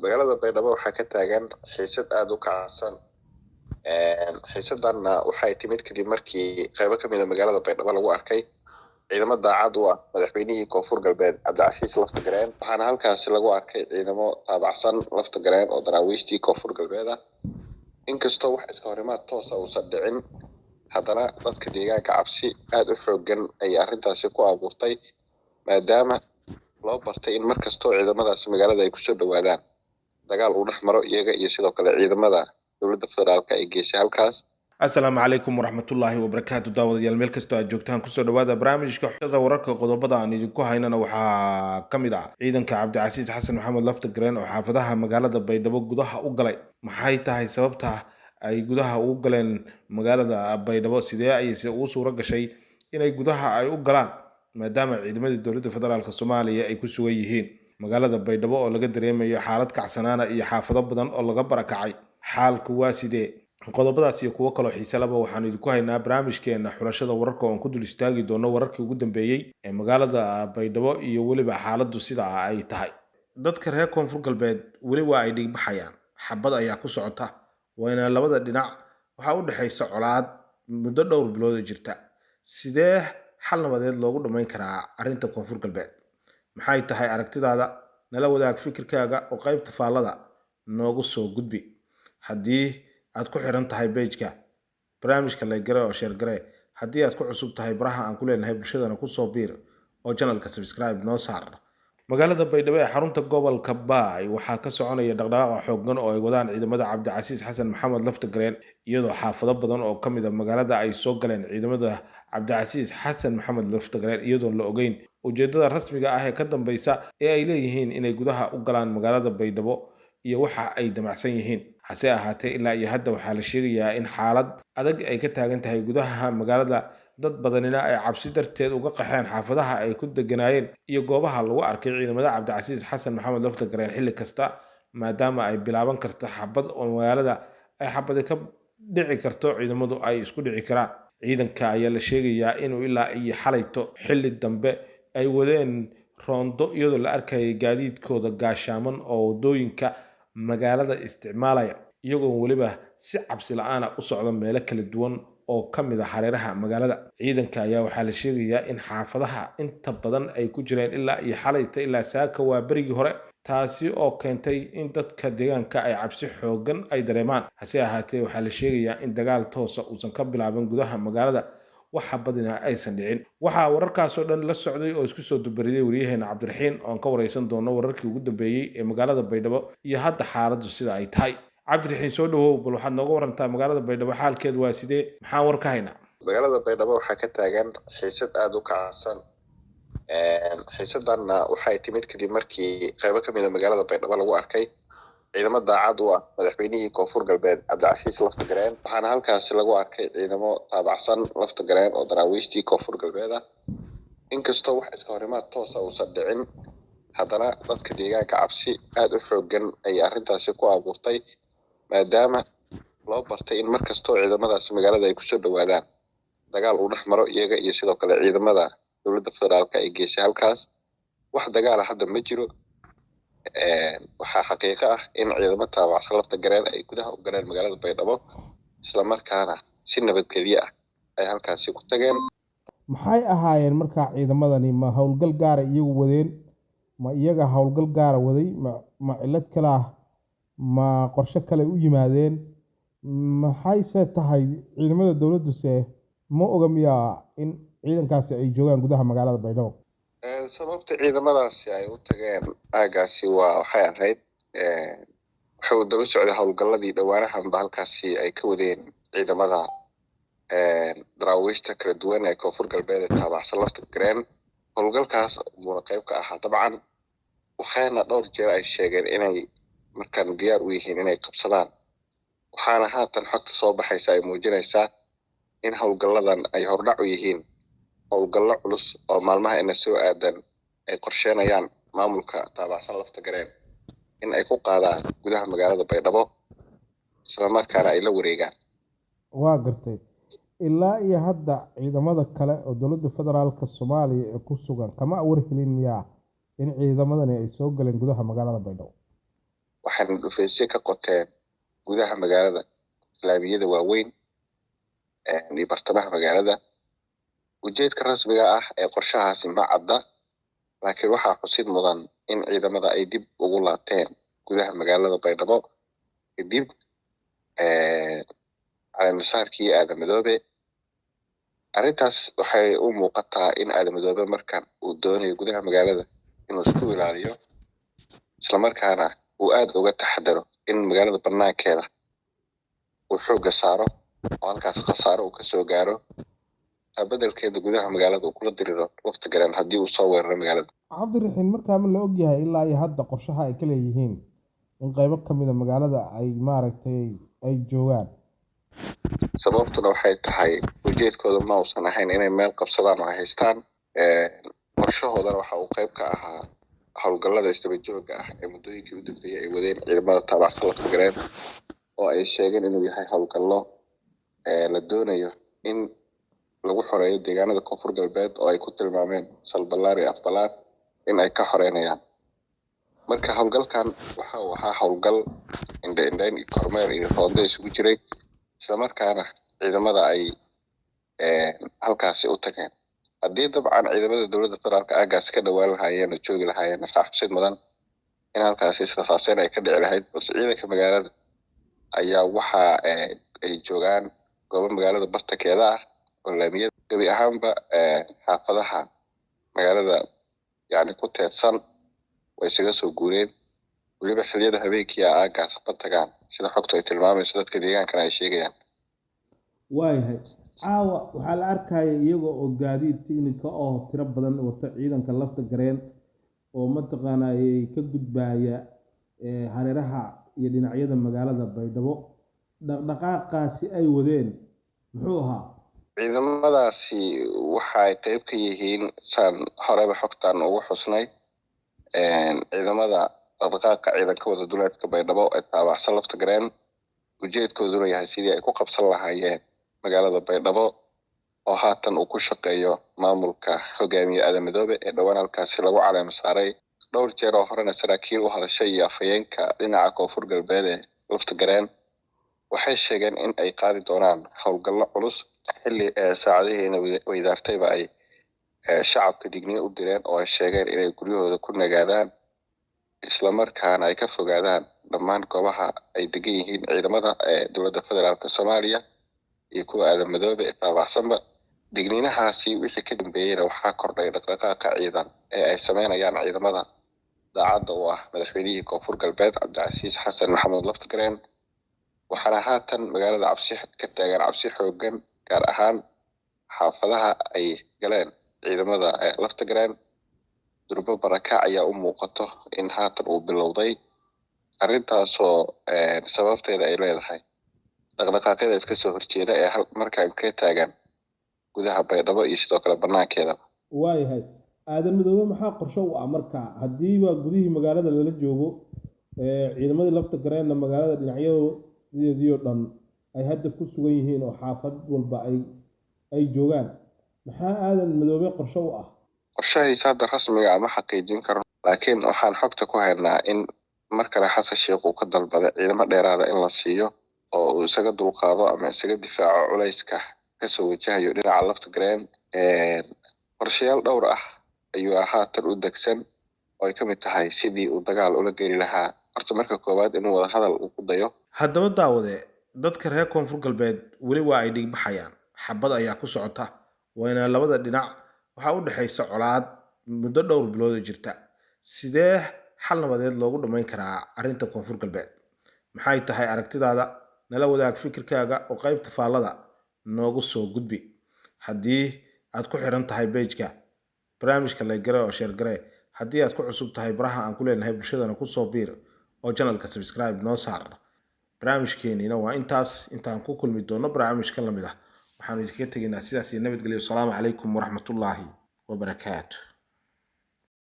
Magaalada Baydhabo waxaa ka taagan xiisad aada u kacsan. Xiisadanna waxay timid kadib markii qeybo kamid a magaalada Baydhabo lagu arkay ciidamo daacad u ah madaxweynihii Koonfur Galbeed Cabdicasiis Laftagareen. Waxaana halkaasi lagu arkay ciidamo taabacsan Laftagareen oo daraawiishtii Koonfur Galbeed ah. Inkastoo wax iska horimaad toosa uusan dhicin, haddana dadka deegaanka cabsi aada u xoogan ayay arrintaasi ku abuurtay, maadaama loo bartay in mar kastoo ciidamadaasi magaalada ay kusoo dhawaadaan dagaal uu dhex maro iyaga iyo sidoo kale ciidamada dowladda federaalka ay geysay halkaas. Asalaamu calaykum waraxmatullaahi wabarakaatu. Daawadayaal, meel kastoo aad joogtaan, kusoo dhawaada barnaamijka xulashada wararka. Qodobada aan idinku haynana waxaa ka mid ah ciidanka Cabdicasiis Xasan Maxamed Laftagareen oo xaafadaha magaalada Baydhabo gudaha u galay. Maxay tahay sababta ay gudaha ugu galeen magaalada Baydhabo? Sidee ayayse ugu suuro gashay inay gudaha ay u galaan, maadaama ciidamadii dowladda federaalk Soomaaliya ay ku sugan yihiin magaalada Baydhabo oo laga dareemayo xaalad kacsanaana iyo xaafado badan oo laga barakacay? Xaalku waa sidee? Qodobadaas iyo kuwo kaloo xiise laba waxaanu idinku haynaa barnaamijkeena xulashada wararka, oon ku dul istaagi doono wararkii ugu dambeeyey ee magaalada Baydhabo iyo weliba xaaladdu sida ay tahay. Dadka reer Koonfur Galbeed weli waa ay dhigbaxayaan, xabad ayaa ku socota, waana labada dhinac waxaa u dhexaysa colaad muddo dhowr bilood oo jirta. Sidee xal nabadeed loogu dhammayn karaa arrinta Koonfur Galbeed? Maxay tahay aragtidaada? Nala wadaag fikirkaaga oo qaybta faallada noogu soo gudbi. Haddii aad ku xiran tahay page-ka barnaamijka, like garee oo share garee. Haddii aad ku cusub tahay baraha aan ku leenahay bulshadana, kusoo biir oo channel-ka subscribe noo saar. Magaalada Baydhabo ee xarunta gobolka Baay waxaa ka soconaya dhaqdhaqaaqa xooggan oo ay wadaan ciidamada Cabdicasiis Xasan Maxamed Laftagareen, iyadoo xaafado badan oo ka mid a magaalada ay soo galeen ciidamada Cabdicasiis Xasan Maxamed Laftagareen, iyadoon la ogeyn ujeedada rasmiga ah ee ka dambeysa ee ay leeyihiin inay gudaha u galaan magaalada Baydhabo iyo waxa ay damacsan yihiin. Hase ahaatee, ilaa iyo hadda waxaa la sheegayaa in xaalad adag ay ka taagan tahay gudaha magaalada, dad badanina ay cabsi darteed uga qaxeen xaafadaha ay ku deganaayeen iyo goobaha lagu arkay ciidamada Cabdicasiis Xasan Maxamed Laftagareen xilli kasta, maadaama ay bilaaban karto xabad oo magaalada ay xabadi ka dhici karto, ciidamadu ay isku dhici karaan. Ciidanka ayaa la sheegayaa inuu ilaa iyo xalayto xilli dambe ay wadeen roondo, iyadoo la arkayay gaadiidkooda gaashaaman oo wadooyinka magaalada isticmaalaya, iyagoo weliba si cabsi la-aana u socda meelo kala duwan oo ka mid a hareeraha magaalada. Ciidanka ayaa waxaa la sheegayaa in xaafadaha inta badan ay ku jireen ilaa iyo xalayta ilaa saaka waa berigii hore, taasi oo keentay in dadka deegaanka ay cabsi xooggan ay dareemaan. Hase ahaatee, waxaa la sheegayaa in dagaal toosa uusan ka bilaaban gudaha magaalada, waxa badina aysan dhicin. Waxaa wararkaasoo dhan la socday oo isku soo dubariday wariyaheena Cabdiraxiin, oon ka wareysan doono wararkii ugu dambeeyey ee magaalada Baydhabo iyo hadda xaaladdu sida ay tahay. Cabdiraxiin, soo dhawow. Bal waxaad nooga warantaa magaalada Baydhabo xaalkeed waa sidee? Maxaan war ka haynaa? Magaalada Baydhabo waxaa ka taagan xiisad aada u kacsan. Xiisadanna waxay timid kadib markii qeybo kamid a magaalada Baydhabo lagu arkay ciidamo daacad u ah madaxweynihii Koonfur Galbeed Cabdicasiis Laftagareen. Waxaana halkaasi lagu arkay ciidamo taabacsan Laftagareen oo daraawiishtii Koonfur Galbeed ah. Inkastoo wax iska horimaad toosa uusan dhicin, haddana dadka deegaanka cabsi aada u xoogan ayay arrintaasi ku abuurtay, maadaama loo bartay in mar kastoo ciidamadaasi magaalada ay kusoo dhawaadaan dagaal uu dhex maro iyaga iyo sidoo kale ciidamada dowladda federaalka ay geysay halkaas. Wax dagaala hadda ma jiro. Waxaa xaqiiqo ah in ciidamo taabacsan Laftagareen ay gudaha u galeen magaalada Baydhabo, islamarkaana si nabadgelyo ah ay halkaasi ku tageen. Maxay ahaayeen markaa ciidamadani? Ma howlgal gaara iyagu wadeen? Ma iyaga howlgal gaara waday? Ma cillad kale ah? Ma qorshe kale u yimaadeen? Maxayse tahay ciidamada dowladduse ma oga miyaa in ciidankaasi ay joogaan gudaha magaalada Baydhabo? Sababta ciidamadaasi ay u tageen aagaasi waa waxay ahayd wuxuu daba socday howlgalladii dhowaanahanba halkaasi ay ka wadeen ciidamada daraawiishta kala duwan ee Koonfur Galbeed ee taabacsan Laftagareen. Howlgalkaas buuna qayb ka ahaa dabcan, waxaana dhowr jeer ay sheegeen inay markaan diyaar u yihiin inay qabsadaan. Waxaana haatan xogta soo baxaysa ay muujinaysaa in howlgalladan ay hordhac u yihiin howlgallo culus oo maalmaha ina soo aadan ay qorsheenayaan maamulka taabacsan Laftagareen in ay ku qaadaan gudaha magaalada Baydhabo, islamarkaana ay la wareegaan. Waa gartay. Ilaa iyo hadda ciidamada kale oo dowladda federaalka Soomaaliya ee ku sugan kama warhelin miyaa in ciidamadani ay soo galeen gudaha magaalada Baydhabo? Wax Waxayna dhufeysyo ka qoteen gudaha magaalada, laamiyada waaweyn iyo bartamaha magaalada. Ujeedka rasmiga ah ee qorshahaasi ma cadda, laakiin waxaa xusid mudan in ciidamada ay dib ugu laabteen gudaha magaalada Baydhabo kadib caleemasaarkii Aadan Madoobe. Arrintaas waxay u muuqataa in Aadan Madoobe markan uu doonayo gudaha magaalada inuu isku ilaaliyo, islamarkaana uu aada uga taxadaro in magaalada banaankeeda uu xoogga saaro oo halkaas khasaaro uu kasoo gaaro, taa bedelkeeda gudaha magaalada uu kula diriro Lafta Gareen haddii uu soo weeraro magaalada. Cabdiraxiin, markaa ma la ogyahay ilaa iyo hadda qorshaha ay ka leeyihiin in qaybo ka mid a magaalada ay maaragtay ay joogaan? Sababtuna waxay tahay ujeedkooda ma uusan ahayn inay meel qabsadaan oo ay haystaan. Qorshahoodana waxa uu qayb ka ahaa howlgallada isdaba joogga ah ee muddooyinkii u dambeeyey ay wadeen ciidamada taabacsan Lafta Gareen, oo ay sheegeen inuu yahay howlgallo la doonayo in lagu xoreeyo deegaanada Koonfur Galbeed, oo ay ku tilmaameen Salbalaar iyo Afbalaar in ay ka xoreynayaan. Marka howlgalkan waxa uu ahaa howlgal indhe indheyn iyo kormeer iyo roondo isugu jiray, islamarkaana ciidamada ay halkaasi u tageen. Haddii dabcan ciidamada dowladda federaalka aagaasi ka dhawaan lahaayeen oo joogi lahaayeen, waxaa xusid mudan in halkaasi israsaaseen ay ka dhici lahayd, balse ciidanka magaalada ayaa waxa ay joogaan goobo magaalada bartankeeda ah oo laamiyada gebi ahaanba xaafadaha magaalada yani ku teedsan way isaga soo guureen. Weliba xilliyada habeenkii a aagaas ma tagaan, sida xogtu ay tilmaamayso, dadka deegaankana ay sheegayaan. Waayahay, caawa waxaa la arkaya iyaga oo gaadiid tignika oo tiro badan wata ciidanka Lafta Gareen oo mataqaanay ka gudbaya hareeraha iyo dhinacyada magaalada Baydhabo. Dhaqdhaqaaqaasi ay wadeen muxuu ahaa? Ciidamadaasi waxay qayb ka yihiin, saan horeba xogtan ugu xusnay, ciidamada dhaqdhaqaaqa ciidanka wada duleedka Baydhabo ee taabacsan Lafta Gareen, ujeedkooduna yahay sidii ay ku qabsan lahaayeen magaalada Baydhabo oo haatan uu ku shaqeeyo maamulka hogaamiye Aadan Madoobe ee dhowaan halkaasi lagu caleemo saaray. Dhowr jeer oo horena saraakiil u hadashay iyo afhayeenka dhinaca Koonfur Galbeed ee Lafta Gareen waxay sheegeen in ay qaadi doonaan howlgallo culus, xilli saacadihiina weydaartayba ay shacabka digniin u direen oo ay sheegeen inay guryahooda ku nagaadaan, islamarkaana ay ka fogaadaan dhammaan goobaha ay degan yihiin ciidamada dowladda federaalka Soomaaliya iyo kuwa Aadan Madoobe ee taabacsanba. Digniinahaasi wixii ka dambeeyeyna waxaa kordhay dhaqdhaqaaqa ciidan ee ay sameynayaan ciidamada daacadda u ah madaxweynihii Koonfur Galbeed Cabdicasiis Xasan Maxamed Laftagareen, waxaana haatan magaalada cabsi ka taagan, cabsi xoogan, gaar ahaan xaafadaha ay galeen ciidamada Laftagareen. Durbo barakac ayaa u muuqato in haatan uu bilowday, arrintaasoo sababteeda ay leedahay dhaqdhaqaaqyada iska soo horjeeda ee markaan ka taagan gudaha Baydhabo iyo sidoo kale banaankeeda. Waayahay, Aadan Madoobe maxaa qorshe u ah marka haddiiba gudihii magaalada lala joogo, ciidamadii Lafta Gareenna magaalada dhinacyadeedii oo dhan ay hadda ku sugan yihiin oo xaafad walba ay joogaan? Maxaa Aadan Madoobe qorshe u ah? Qorshahiisa hadda rasmiga ama xaqiijin karno, laakiin waxaan xogta ku haynaa in mar kale Xasan Sheikh uu ka dalbaday ciidamo dheeraada in la siiyo oo uu isaga dulqaado ama isaga difaaco culayska kasoo wajahayo dhinaca Lafta Gareen. Qorshayaal dhowr ah ayuu haatan u degsan oo ay ka mid tahay sidii uu dagaal ula geli lahaa, horta marka koowaad inuu wadahadal uu ku dayo. Haddaba daawade, dadka reer Koonfur Galbeed weli waa ay dhigbaxayaan, xabad ayaa ku socota, waana labada dhinac waxaa u dhexaysa colaad muddo dhowr bilood oo jirta. Sidee xal nabadeed loogu dhammayn karaa arrinta Koonfur Galbeed? Maxay tahay aragtidaada? Nala wadaag fikirkaaga oo qaybta faallada noogu soo gudbi. Haddii aad ku xiran tahay page-ka barnaamijka, like garee oo share garee. Haddii aad ku cusub tahay baraha aan ku leenahay bulshadana, kusoo biir oo channelka subscribe noo saar. Barnaamijkeeniina waa intaas. Intaan ku kulmi doono barnaamijkan lamid ah, waxaanu idinkaga tegaynaa sidaas iyo nabadgelyo. Asalaamu calaykum waraxmatullaahi wabarakaatu.